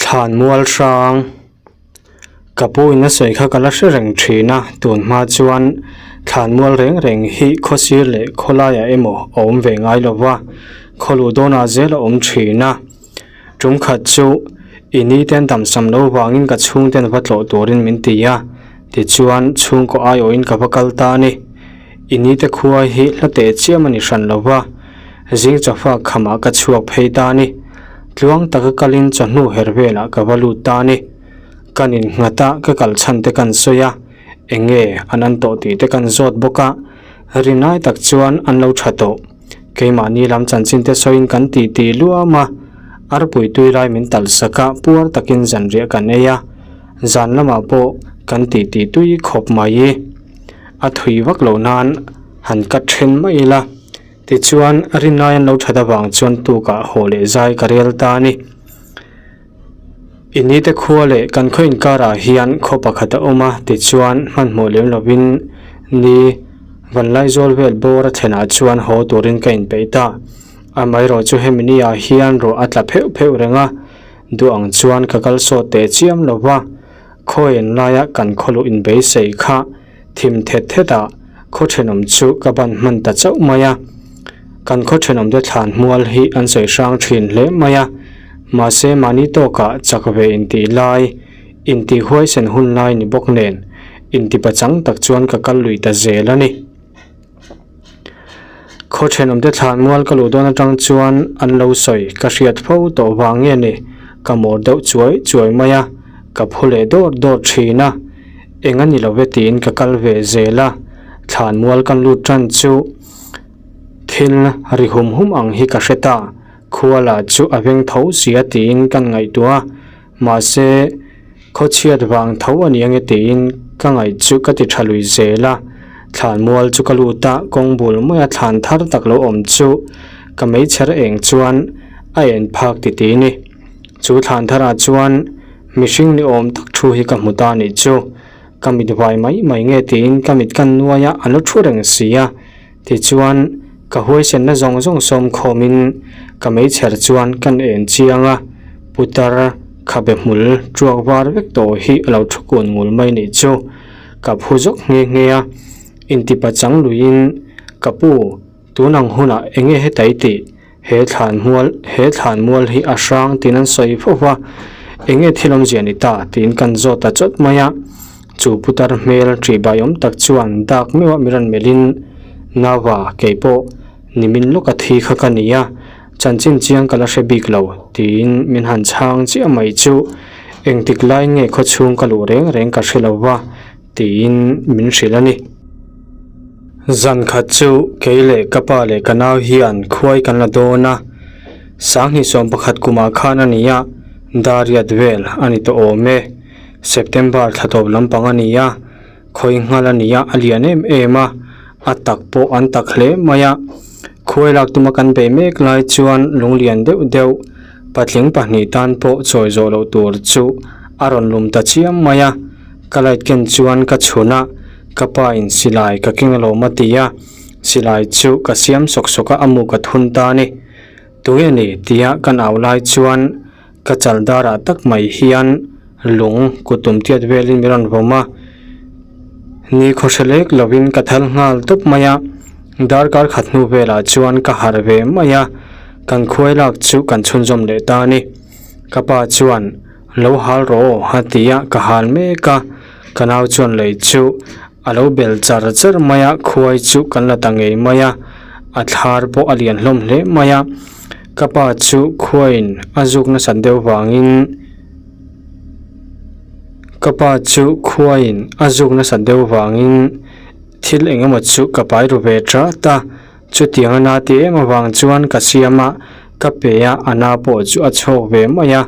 Thlanmual hrang Ka pu in a sawi kha ka la hre reng thin a, tun hma chuan thlanmual reng reng hi khawsir leh khawlaiah emaw a awm ve ngai lo va, khawluh dawnah zel a awm thin a. Tum khat chu i ni ten damsam lo vangin ka chhungten va tlawh turin min ti a, tichuan chhungkaw aiawhin ka va kal ta a ni. I ni te khua hi hla teh chiam a ni hran lo va, zing chawfa khamah ka chhuak phei ta a ni. Tluang taka kalin chawhnu her velah ka va lut ta a ni. Kan innghat a, ka kal chhan te kan sawi a, eng nge an an tawh tih te kan zawt bawk a, rinai tak chuan an lo tha tawh. Keimahni lam chanchin te sawiin kan ti ti luam a, arpui tui lai min talh sak a, puar takin zanriah kan ei a, zan lamah pawh kan ti ti tui khawp mai. A thui vak loh nan han cut then mai ila, tichuan rinai an lo that avang chuan tukah haw leh zai ka rel ta a ni. I ni te khua leh kan khaw inkarah hian khaw pakhat a awm a, tichuan hmanhmawh lem lovin ni Vanlaizawl vel bawr a thlenah chuan haw turin ka inpeih ta. Amaherawhchu hemi ni ah hian ruah a tla pheuh pheuh reng a, duh ang chuan ka kal sawt teh chiam lo va, khawian laia kan khawluh inbeisei kha thim thet thet ah khaw thenawm chu ka ban hman ta chauh mai a. Kan khaw thenawm te thlan hmual hi an sawi hrang thin hle mai a, mahse mahni tawkah chak ve intih lai, intih huaisen hun lai ni bawk nen intipa chang tak chuan ka kal lui ta zel a ni. Khaw thenawm te thlan mual ka luh dawn atang chuan an lo sawi ka hriat fo tawh vang nge ni ka mawr deuh chuai chuai mai a, ka phu leh dawr dawr thin a. Eng a ni lo ve tiin ka kal ve zel a, thlan mual kan lut tan chu thil ri hum hum ang hi ka hre ta, khua lah chu a veng tho sia tiin kan ngaihtuah a, mahse khawchhiat vang tho a ni ange tiin ka ngaih chu ka ti tha lui zel a, thlan mual chu ka lut a, kawng bul maia thlan thar tak lo awm chu ka meichher eng chuan a en phak ti ti ni. Chu thlan tharah chuan mihring ni awm tak thu hi ka hmu ta a nih chu. Ka mit vai mai mai nge tiin ka mit kan nuai a, a lo thu reng si a. Tichuan, ka huaisenna zawng zawng sawm khawmin ka meichher chuan kan en chiang a, putar khabe hmul tuak var vek tawh hi a lo thu kun ngul mai nih chu. Ka phu zawk nghe nghe a, intipa chang luiin, Ka pu, tun ang hunah eng nge heta i tih? He thlan mual he thlan mual hi a hrang tiin an sawi fo va, eng nge thil awmzia ni ta tiin kan zawt ta chawt mai a. Chu putar hmel ṭihbai awm tak chuan dak meuh a mi rawn melhin, Nava, kei pawh nimin lawka thi kha ka ni a, chanchin chiang ka la hre bik lo tiin min han chhang chiah mai chu engtik laiin nge khawchhung ka luh reng reng ka hre lo va tiin min hrilh a ni. Zan khat chu kei leh ka pa leh ka nau hian khuai kan la dawn a, Sanghnih 11 kumah khan a ni a, Dariat vel a ni tawh awm e. September thla tawp lampang a ni a, khawi nghal a ni a, a lian em em a, a tak pawh an tak hle mai a. Khuai lak tuma kan bei mek lai chuan lunglian deuh deuh patling pahnih tan pawh chawi zawh loh tur chu a rawn lum ta chiam mai a. Ka light ken chuan ka chhun a, ka pa in silai ka keng alawm a ti a, silai chu ka siam sawk sawk a, a mu ka thun ta a ni. Tunge ni tia kan au lai chuan ka chal darah tak mai hian lung kut tum tiat velin min rawn vawm a, ni khawhre lek lovin ka thal nghal tawp mai a, darkar khat hnu velah chuan ka harh ve mai a, kan khuai lak chu kan chhunzawm leh ta a ni. Ka pa chuan. Lo hal rawh aw a ti a, ka hal mek a, ka nau chuan lei chu a lo bel char char mai a, khuai chu kan la ta ngei mai a, a thlar pawh a lian hlawm hle mai a, ka pa chu khuaiin a zuk nasat deuh vangin ka pa chu khuaiin a zuk nasat deuh vangin thil eng emaw chu ka pai ru ve trat a, chutiang a na ti em avang chuan ka siam a. Ka pe a, a na pawh chu a chhawk ve mai a,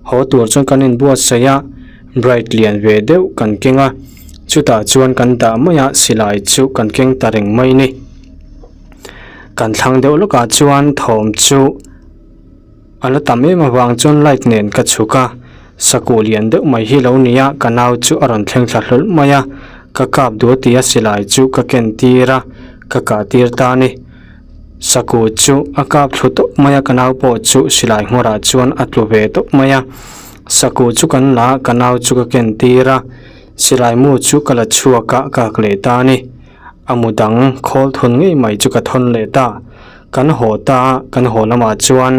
haw tur chuan kan inbuatsaih a, bright lian ve deuh kan keng a, chutah chuan kan dah mai a, silai chu kan keng ta reng mai ni. Kan thlang deuh lawkah chuan thawm chu a la tam em avang chuan light nen ka chhuk a, sakuh lian deuh mai hi lo ni a, ka nau chu a rawn thleng thla hlawlh mai a, ka kap duh a ti a, silai chu ka ken tir a, ka kah tir ta a ni. Saku chu a kap thlu tawp mai a, ka nau pawh chu silai nghawrah chuan a tlu ve tawp mai a. Sakuh chu kan la a, ka nau chu ka ken tir a, silai mu chu ka la chhuak a, ka ak leh ta a ni. A mu dang khawl thun ngei mai chu ka thawn leh ta. Kan haw ta a, kan haw lamah chuan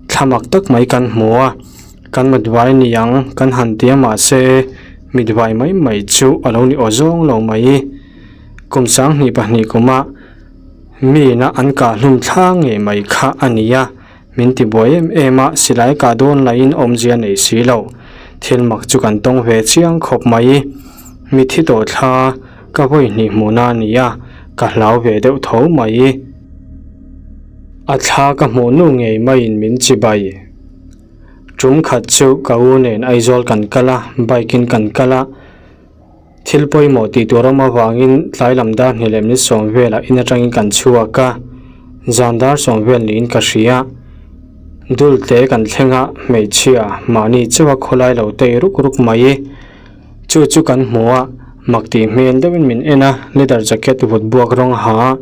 thla mak tak mai kan hmu a, kan mitvai ni ang kan han ti a mahse mitvai mai mai chu a lo ni aw zawng lo mai. Kum 2002 kuma mi ina an kah hlum thla ngei mai kha a ni a. Min ti buai em em a, silai kah dawn lahin awmzia nei si lo. Thil mak chu kan tawng ve chiang khawp mai. Mithi tawh thla ka vawi hnih hmuhna a ni a, ka hlau ve deuh tho mai. A thla ka hmuh nu ngei maiin min chi bai. Tum khat chu ka u nen Aizawl kan kal a, bike in kan kal a. Thil pawimawh tih tur awm avangin tlai lam dar hnih leh minute sawm velah in atangin kan chhuak a, zan dar sawm vel niin ka hria. Dul te kan thleng a, hmeichhia mahni chauha khawlai lo tei ruk ruk mai. Chu chu kan hmu a, mak tih hmel deuhin min en a, leather jacket vut buak rawng a ha a,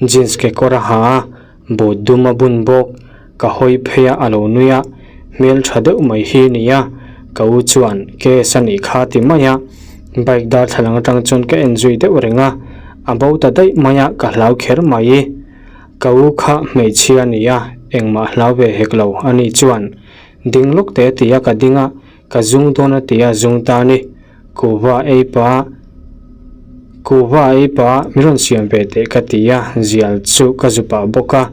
jeans kekawr a ha a, Boot dum a bun bawk, ka hawi phei a a lo nui a, hmel tha deuh mai hi ni a, ka u chuan case a nih kha ti mai a, bike darthlalang atang chuan ka en zui deuh reng a, a bo ta daih mai a ka hlau kher mai. Ka u kha hmeichhia a ni a, engmah hlau ve hek lo a nih chuan ding lawk te ti a ka ding a, ka zung dawn a ti a zung ta a ni. Kuhva ei pah Kuhva ei pah min rawn siam ve teh ka ti a, zial chu ka zu pah bawk a.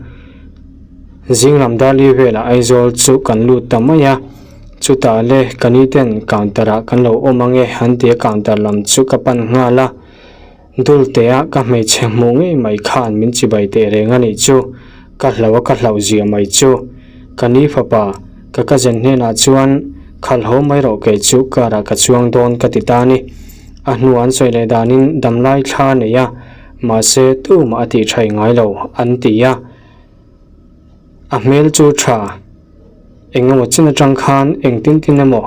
Zing lam darli velah Aizawl chu kan lut ta mai a, chutah le ka ni ten counter ah kan lo awm ange an ti a counter lam chu ka pan nghal a. Dul te a ka hmeichhe hmuh ngei mai khan min chibai teh reng a nih chu, ka hlauh a ka hlauh zia mai chu. Ka ni fapa, ka cousin hnenah chuan khalh haw mai rawh kei chu car ah ka chuang dawn ka ti ta a ni. A hnu an sawi leh danin damlai thla a nei a, mahse tumah a tih thaih ngai lo an ti a. A hmel chu tha. Eng emaw chin atang khan engtin tin emaw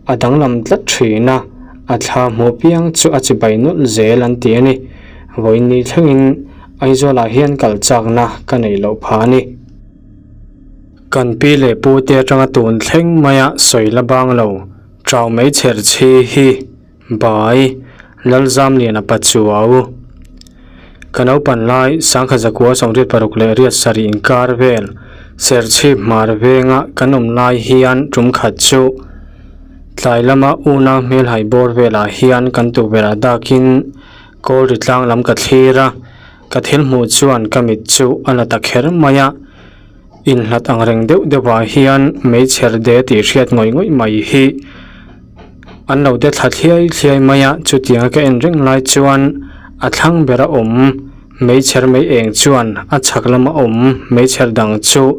a danglam tlat thin a, a thla hmuh piang chu a chibai nawlh zel an ti a ni. Vawiin ni thlengin Aizawlah hian kal chakna ka neih loh phah a ni. Kan pi leh pu te atanga tun thleng maia sawi la bang lo, Chau mai chher chhi hi. Bai, Lalzamliana Pachuau. Ka naupan lai Sangkhat Zakua Sawmriat Paruk leh Riat Sarih inkar vel Serchhip Hmar venga kan awm lai hian tum khat chu tlai lama unau hmelhai bawr velah hian kan tukverh ah dakin kawl ri tlang lam ka thlir a, ka thil hmuh chuan ka mit chu a la ta kher mai a, inhlat ang reng deuh deuh ah hian meichher de tih hriat ngawih ngawih mai hi An lo de thla thliai thliai mai a, chutianga ka en reng lai chuan a thlang bera awm meichher mai eng chuan a chhak lama awm meichher dang chu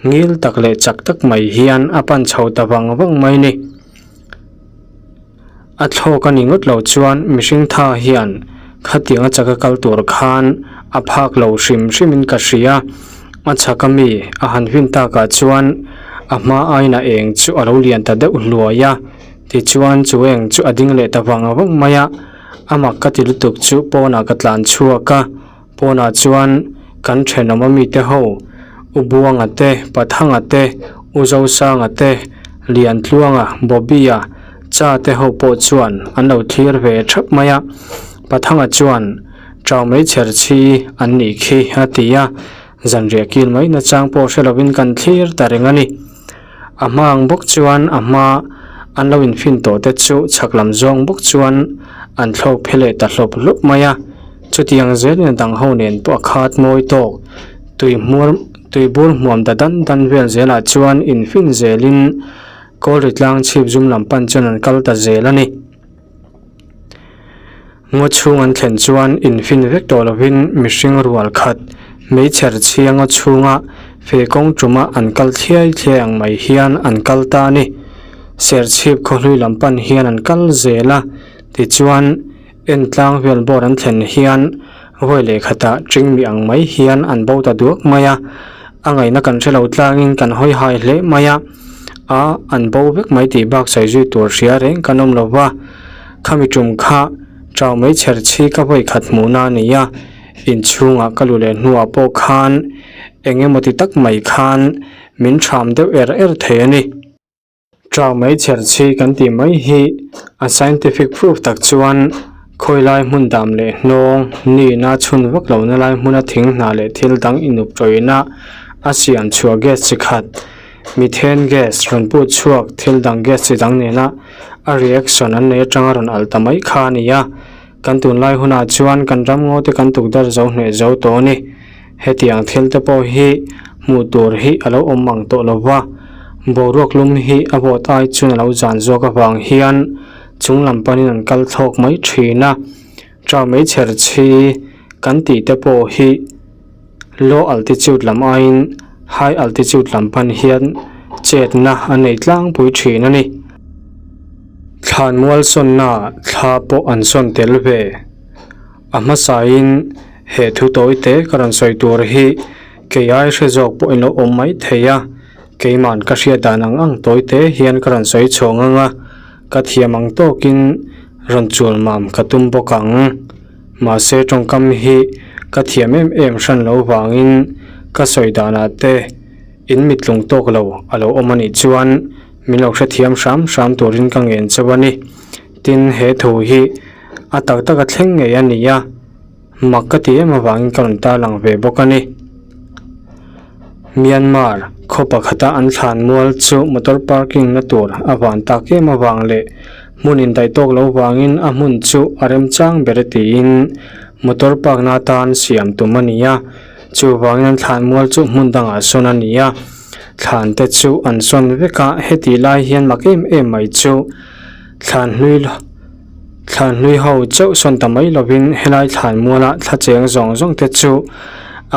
ngil tak leh chak tak mai hian a pan chho ta vang vang mai ni. A thlawk a ni ngawt lo chuan mihring tha hian khatianga chaka kal tur khan a phak lo hrim hrimin ka hria. A chhak ami a han vin takah chuan a hma aina eng chu a lo lian ta deuh hluai a, tichuan chu eng chu a ding leh ta vang vang mai a, a mak ka ti lutuk chu pawnah ka tlan chhuak a, pawnah chuan kan thenawm ami te ho U Buanga te, Pathanga te, U Zosanga te, Liantluanga, Bobby-a, Cha te ho pawh chuan an lo thlir ve thap mai a, Pathanga chuan Chau mai chher chhi an nih khi a ti a, zanriah kil mai nachang pawh hre lovin kan thlir ta reng a ni. A hma ang bawk chuan a hma an lo infin tawh te chu chhak lam zawng bawk chuan an thlawk phe leh ta hlawp hlawp mai a, chutiang zelin a dang ho nen pawh a khat mawi tawk. Tui hmuar tui bur hmuam ta dan dan vel zelah chuan infin zelin Kawlri tlang chhip zum lam pan chuan an kal ta zel a ni. Ngaw chhung an thlen chuan infin vek tawh lovin mihring rual khat meichher chhia ngaw chhunga feh kawng tuma an kal thliai thliai ang mai hian an kal ta a ni. Serchhip khawhlui lam pan hian an kal zel a, tichuan entlang vel bawr an thlen hian vawi leh khatah ṭingmi ang mai hian an bo ta duak mai a, a ngaihna kan hre lo tlangin kan hawi hai hle mai a, a an bo vek mai tih bak sawi zui tur hria reng kan awm lo va. Khami tum kha chau mai chher chhi ka vawi khat hmuhna a ni a, inchhungah ka lu leh hnuah pawh khan eng emaw ti tak mai khan min ṭham deuh er er thei a ni. Tau mai chher chhi kan tih mai hi a scientific proof tak chuan khawi lai hmun dam leh hnawng nihna chhun vak lohna lai hmuna thing hna leh thil dang inup tawihna a siam chhuah gas chi khat methane gas rawn put chhuak thil dang gas chi dang nena a reaction an nei atanga rawn alh ta mai kha a ni a kan tunlai hunah chuan kan ramngaw te kan tukdarh zo hneh zo tawh a ni. Hetiang thil te pawh hi hmuh tur hi a lo awm ang tawh lo va, boruak lum hi a vawt ai chuan a lo zan zawk avang hian chung lam panin an kal thlawk mai thin a. Tau mai chher chhi kan tih te pawh hi low altitude lam aiin high altitude lam pan hian chetna a nei tlangpui thin a ni. Thlanmual sawnna thla pawh an sawn tel ve. A hmasain he thu tawi te ka rawn sawi tur hi kei ai hre zawk pawh in lo awm mai thei a, keiman ka hriat dan ang ang tawi te hian ka rawn sawi chhuang ang a, ka thiam ang tawkin rawn chul mam ka tum bawk ang. Mahse tawngkam hi ka thiam em em hran lo vangin ka sawi danah te in mitlung tawk lo a lo awm a nih chuan min lo hrethiam hram hram turin ka ngen chauh a ni. Tin he thu hi a tak tak a thleng ngei a ni a, mak ka ti em avangin ka rawn tarlang ve bawk a ni. Myanmar khaw pakhata an thlan mual chu motor parking na tur a van tak em avang leh hmun indaih tawk lo vangin a hmun chu a remchang ber e tiin motor park na atan siam tum a ni a, chuvangin an thlan mual chu hmun dangah sawn a ni a, thlan te chu an sawn vek a, hetih lai hian mak em em mai chu thlan hlui Thlan hlui ho chauh sawn ta mai lovin helai thlan muala thla cheng zawng zawng te chu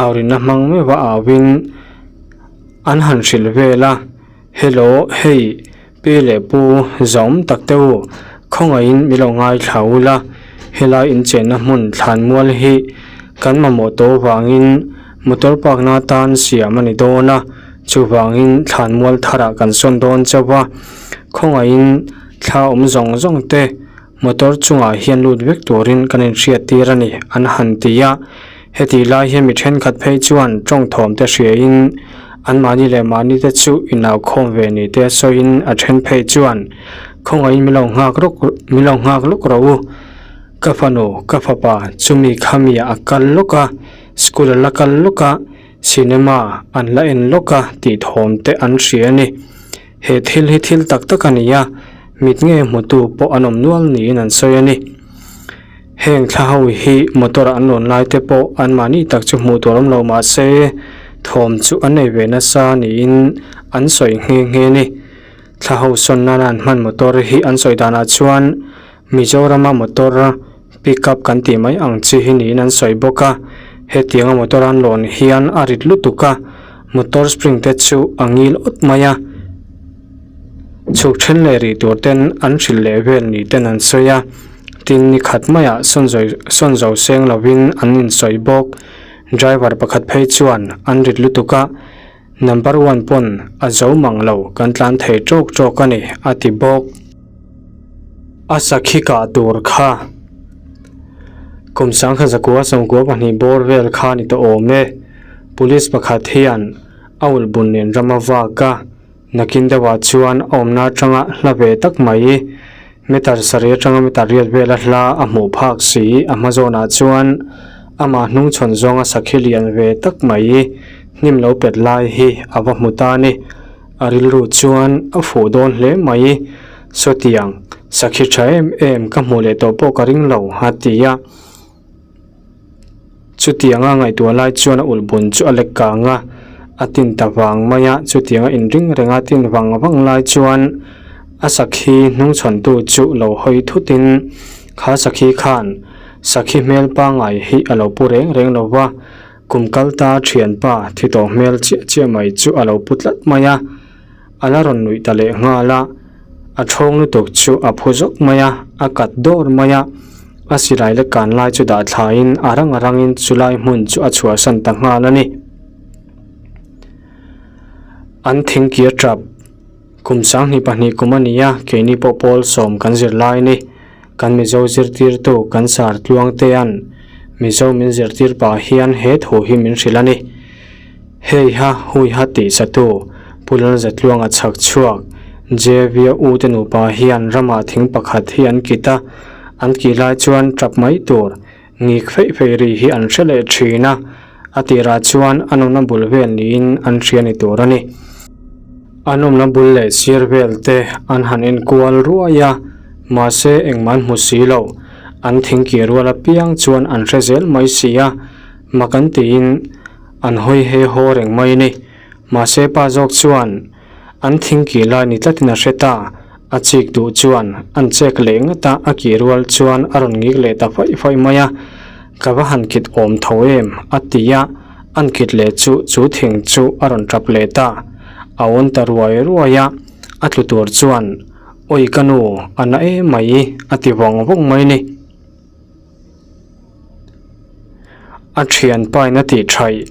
aurinna hmang meuh a auin an han hrilh vel a, Hello, hei pi leh pu zawm tak te u, khawngaihin mi lo ngaithla ula, helai inchenna hmun thlan mual hi kan mamawh tawh vangin motor park na tan siam a ni dawn a, chuvangin thlan mual tharah kan sawn dawn chauh a, khawngaihin Thla awm zawng zawng te motor chungah hian lut vek turin kan inhriat tir a ni an han ti a, hetih lai hian mi thenkhat phei chuan tawng thawm te hriain anmahni leh mahni te chu inaukhawm ve ni te sawiin a then phei chuan khawngaihin min lo nghak rawk min lo nghak lawk rawh u ka fanu ka fapa chumi khami a kal lawk a school a la kal lawk a cinema an la en lawk a tih thawm te an hria a ni. He thil hi thil tak tak a ni a, mit nge hmutu pawh an awm nual niin an sawi a ni. Heng thla ho hi motor ah an lawn lai te pawh anmahni tak chu hmuh tur awm lo mah se thawm chu an nei ve nasa niin an sawi nghe nghe a ni. Thla ho sawn nana an hman motor hi an sawi danah chuan Mizorama motor pick up kan tih mai ang chi hi niin an sawi bawk a, hetianga motor an lawn hian a rit lutuk a, motor spring te chu a ngil awt mai a, chhuk then leh rih tur ten an hrilh leh vel ni ten an sawi a, tin ni khat maiah sawn zawi sawn zo seng lovin an insawi bawk, driver pakhat phei chuan an rit lutuk a, Number one pawn a zo mang lo kan tlan thei tawk tawk a ni a ti bawk. A sakhi kah tur kha kum sangkhat zakua sawmkua pahnih bawr vel kha ni tawh awm e. Police pakhat hian a ulh bun nen ram a vak a, nakin deuhah chuan a awmna atanga hla ve tak mai meter sarih atanga meter riat vela hla a hmuh phak si a hma zawnah chuan amah hnungchhawn zawnga sakhi lian ve tak mai hnim lo pet lai hi a va hmu ta a ni. A rilru chuan a fuh dawn hle mai. Sawtiang, sakhi tha em em ka hmuh leh tawh pawh ka ring lo a ti a. Chutianga ngaihtuah lai chuan a ulh bun chu a lek kang a, a tin ta vang mai a, chutianga inring renga tin vang vang lai chuan a sakhi hnungchhawntu chu lo hawi thutin kha sakhi khan sakhi hmel pangngai hi a lo pu reng reng lo va, kum kal ta thianpa thi tawh hmel chiah chiah mai chu a lo pu tlat mai a. A la rawn nuih ta leh nghal a, a thawng lutuk chu a phu zawk mai a, a kat dawr mai a, a silai leh kan lai chu dah thlaiin a rang a rangin chulai hmun chu a chhuahsan ta nghal a ni. An thingkir tap kum sanghnih pahnih kum a ni a, keini pawh pawl sawm kan zir lai a ni. Kan Mizo zirtirtu kan sar tluang tean Mizo min zirtir pah hian he thu hi min hrilh a ni. Hei ha hui ha tih satu Pu Lalzatluanga chhak chhuak. Jevia u te nupa hian ramah thing pakhat hi an kit a, an kih lai chuan tap mai tur ngik feih feih ri hi an hre leh thin a, a tirah chuan a nawmna bul vel niin an hria ni tur a ni. A nawmna bul leh sir vel te an han enkual ruai a, mahse engmah an hmu si lo, an thing kih rual apiang chuan an hre zel mai si a, mak an tiin an hawi he haw reng mai a ni. Mahse pa zawk chuan an thing kih lai ni tlatin a hre ta, a chik duh chuan an chek leh ngat a, a kih rual chuan a rawn ngik leh ta faih faih mai a, Ka va han kit awm tho em? a ti a, an kit leh chu chu thing chu a rawn tap leh ta, a awn ta ruai ruai a, a tlu tur chuan Awi ka nu, a na em mai a ti vawng vawng mai ni. A thianpa in a tih thaih.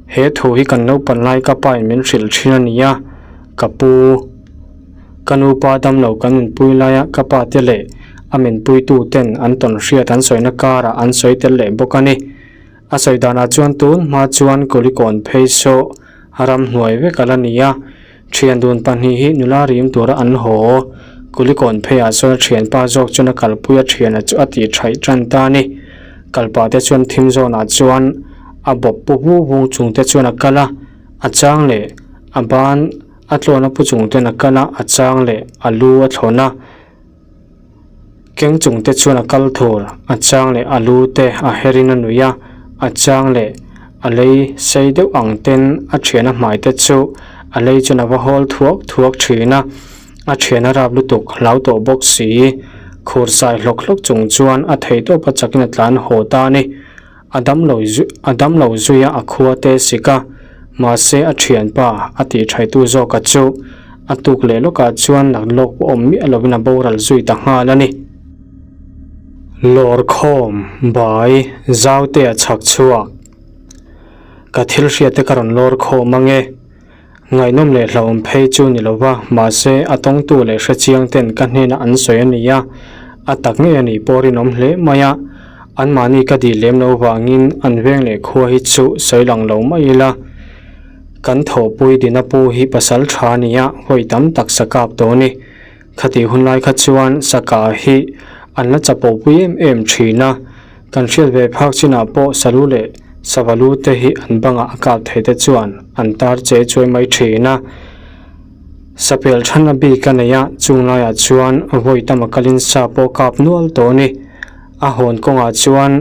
He thu hi kan naupan lai ka pa in min hrilh thin a ni a, ka pu, ka nupa damlo kan inpui laia ka pa te leh a minpuitu ten an tawn hriat an sawina karah an sawi tel leh bawk a ni. A sawi danah chuan tun hma chuan Kulikawn phei saw ramhnuai vek a la ni a, Thian dun pahnih hi nula rim tura an haw. Kulikawn pheiah sawn a thianpa zawk chuan a kalpui a thiana chu a tih thaih tan ta a ni. Kalpah te chuan thim zawnah chuan a bawp pu vu vung chung te chuan a kal a, a chang leh a ban a tlawn a pu chung ten a kal a, a chang leh a lu a thlawn a. Keng chung te chuan a kal thur, a chang leh a lu te a her in a nuih a, a chang leh a lei sei deuh ang ten a thian a hmai te chu a lei chuan a va hawl thuak thuak thin a, a thian a rap lutuk hlau tawh bawk si, khur sai hlawk hlawk chung chuan a theihtawp a chakin a tlan haw ta a ni. A damlo a damlo zui a a khua te sik a, mahse a thianpa a tih thaitu zawka chu a tuk leh lawkah chuan nak lawk pawh awm miah lovin a boral zui ta nghal a ni. Lawrkhawm bai Zaute a chhak chhuak. Ka thil hriat te ka rawn lawr khawm ange. Ngaihnawm leh hlauhawm phei chu ni lo va, mahse a tawngtu leh hrechiang ten ka hnenah an sawi a ni a, a tak ngei a nih pawh rinawm hle mai a, anmahni ka dih lem lo vangin an veng leh khua hi chu sawi lang lo mai ila. Kan thawhpui Dina pu hi pasal tha a ni a, hawi tam tak sa kap tawh a ni. Khatih hun lai kha chuan saka hi an la chapopui em em thin a, kan hriat ve phak chinah pawh salu leh savalu te hi an bangah a kap thei te chuan an tar che chuai mai thin a. Sapel thanna bik a nei a, chung laiah chuan vawi tam a kalin sa pawh kap nual tawh a ni. A hawn kawngah chuan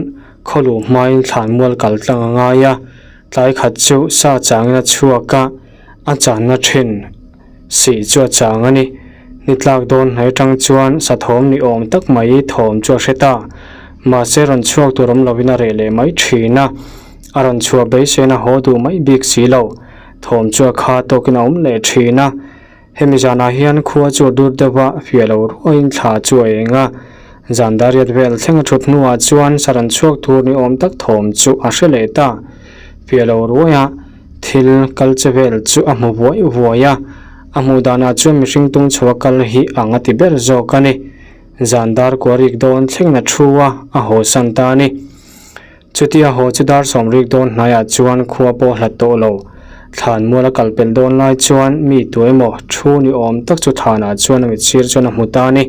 khawluh hmain thlanmual kal tlang a ngai a, tlai khat chu sa changin a chhuak a, a channa thin. Sih chu a chang a ni. Ni tlak dawn hnai atang chuan sa thawm ni awm tak mai thawm chu a hre ta. Mahse rawn chhuak tur awm lovin a reh leh mai thin a. A rawn chhuah beiseina haw duh mai bik si lo. Thawm chu a kha tawkin a awm leh thin a. Hemi zanah hian khua chu a dur deuh a, fiah lo ruaiin thla chu a eng a. Zan dariat vel thleng a thut hnuah chuan sa rawn chhuak tur ni awm tak thawm chu a hre leh ta. Fiah lo ruaia. Thil kal che vel chu a hmu vuai vuai a, a hmuh danah chuan mihring tung chho a kal hi ang a ti ber zawk a ni. Zan dar kua rik dawn thlengin a thu a, a haw san ta a ni. Chutia haw chu dar sawm rik dawn hnaiah chuan khua pawh hlat tawh lo. Thlan mual a kal pelh dawn lai chuan mi tu emaw thu ni awm tak chu thlanah chuan a mitsir chuan a hmu ta a ni.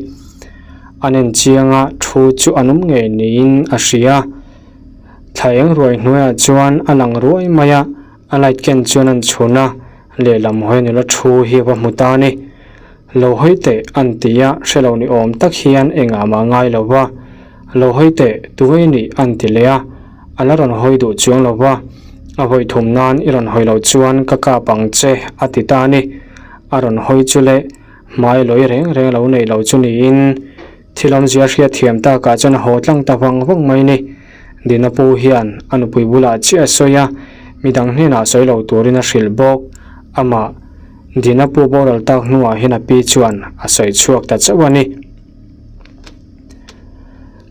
An en chiang a, thu chu an awm ngei niin a hria. Thla eng ruai hnuaiah chuan a lang ruai mai a, a light ken chuan an chhun a, lehlam hawi nula thu hi a va hmu ta a ni. Lo hawi teh an ti a, hre lo ni awm tak hian engah mah ngai lo va. Lo hawi teh, tunge i nih an ti leh a, a la rawn hawi duh chuang lo va. A vawi thum nan i rawn hawi loh chuan ka kap ang che a ti ta a ni. A rawn hawi chu leh hmai lawi reng reng lo neih lo chu niin Thil awmzia hriat thiam takah chuan a haw tlang ta vang vang mai ni. Dina pu hian a nupui bulah chiah a sawi a, midang hnenah sawi lo turin a hrilh bawk. Amah Dina pu boral tak hnuah hian a pi chuan a sawi chhuak ta chauh a ni.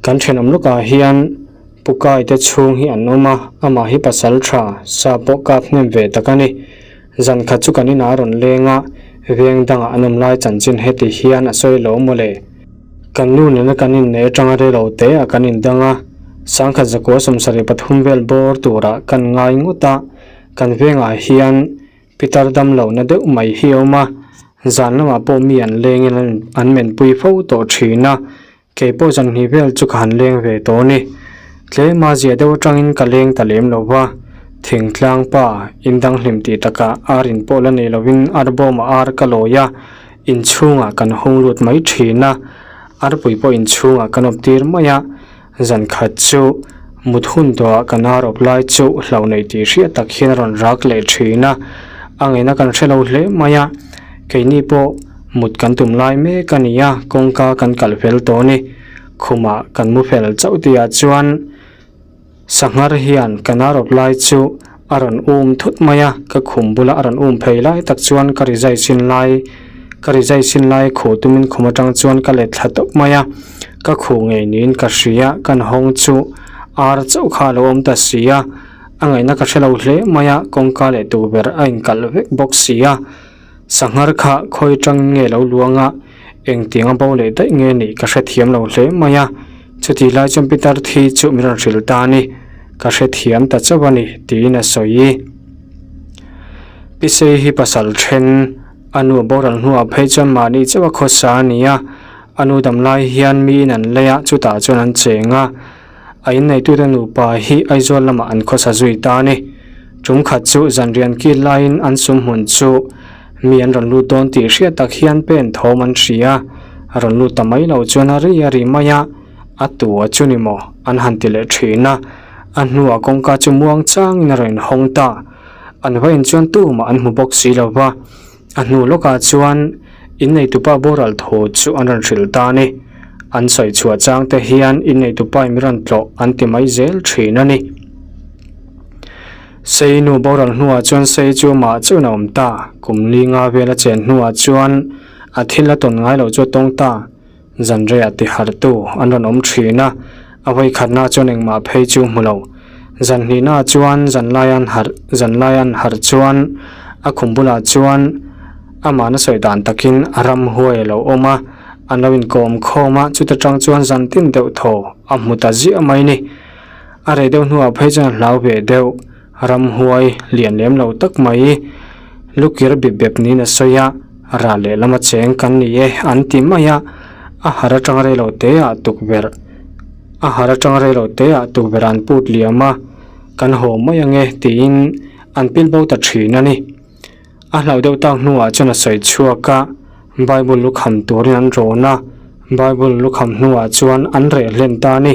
Kan thenawm lawkah hian Pu Kai te chhung hi an awm a, amah hi pasal tha, sa pawh kap hnem ve tak a ni. Zan khat chu kan inah a rawn leng a, veng dangah an awm lai chanchin heti hian a sawi lo maw le. Kan nu nena kan inneih atanga rei lo te ah kan indang a, sangkhat zakua 73 vel bawr turah kan ngai ngawt a, kan vengah hian pitar dam lohna deuh mai hi a awm a. Zan lamah pawh mi an lengin an menpui fo tawh thin a, kei pawh zan hnih vel chu ka han leng ve tawh a ni. Tlema zia deuh atangin ka leng ta lem lo va, thingtlang pa indang hlim tih takah ar in pawh la nei lovin arbawmah ar ka lawi a, inchhungah kan hung lut mai thin a, arpui pawh inchhungah kan awp tir mai a, zan khat chu mut hun tawhah kan ar awp lai chu hlauh neih tih hriat tak hian a rawn rak leh thin a, a ngaihna kan hre lo hle mai a, keini pawh mut kan tum lai mek a ni a, kawngka kan kalh fel tawh a ni, khumah kan mu fel chauh tihah chuan. Sanghar hian ka narawp lai chu a rawn um thut mai a, ka khum bula a rawn um phei lai tak chuan ka rizai sin lai ka rizai sin lai khuh tumin khum atang chuan ka let thla tawp mai a, ka khuh ngei niin ka hria, kan hawng chu ar chauh kha a lo awm ta si a, a ngaihna ka hre lo hle mai a, kawngka leh tukverh a inkalh vek bawk si a. Sanghar kha khawi tangin nge lo luang a, engtiang a bo leh daih nge nih ka hrethiam lo hle mai a, chutih lai chuan Peter thi chu min rawn hrilh ta a ni, ka hrethiam ta chauh a ni tiin a sawi. Pisei hi pasal then a nu a boral hnuah phei chuan mahni chauh a khawsa a ni a, a nu dam lai hian miin an lei a, chutah chuan an cheng a. A inneitute nupa hi Aizawl lamah an khawsa zui ta a ni. Tum khat chu zanrian kil laiin an sum hmun chu mi an rawn lut dawn tih hriat tak hian pen thawm an hria. A rawn lut ta mai lo chuan a ri a ri mai a, a tu a chu ni maw an han ti leh thin a. A hnuah kawngka chu muang changin a rawn inhawng ta. An va in chuan tumah an hmu bawk si lo va. A hnu lawkah chuan inneitupa boral thu chu an rawn hrilh ta a ni. An sawi chhuah chang te hian inneitupa in rawn tlawh an ti mai zel thin a ni. Sei nu boral hnuah chuan sei chu amah chuan a awm ta. Kum li nga vel a chen hnuah chuan a thil a tawn ngai loh chu a tawng ta. Zanreiah tihartu an rawn awm thin a, a vawikhatna chuan engmah phei chu hmu lo. Zanhnihna chuan zanlai an harh, zanlai an harh chuan a khum bulah chuan amahna sawi dan takin a ramhuai a lo awm a, an lo inkawm khawm a, chuta tang chuan zantin deuh thaw a hmu ta ziah mai ni. A rei deuh hnuah phei chuan a hlau ve deuh, ramhuai lian lem lo tak mai lukir bip bep niin a sawi a, ral lehlam a cheng kan ni e an ti mai a, a harh atang rei lo te ah tukverh a harh atang rei lo te ah tukverh an put liam a, kan haw mai ange tiin an pil bo ta thin a ni. A hlauh deuh tak hnuah chuan a sawi chhuak a, Bible lukham turin an rawn a, Bible lukham hnuah chuan an reh hlen ta a ni.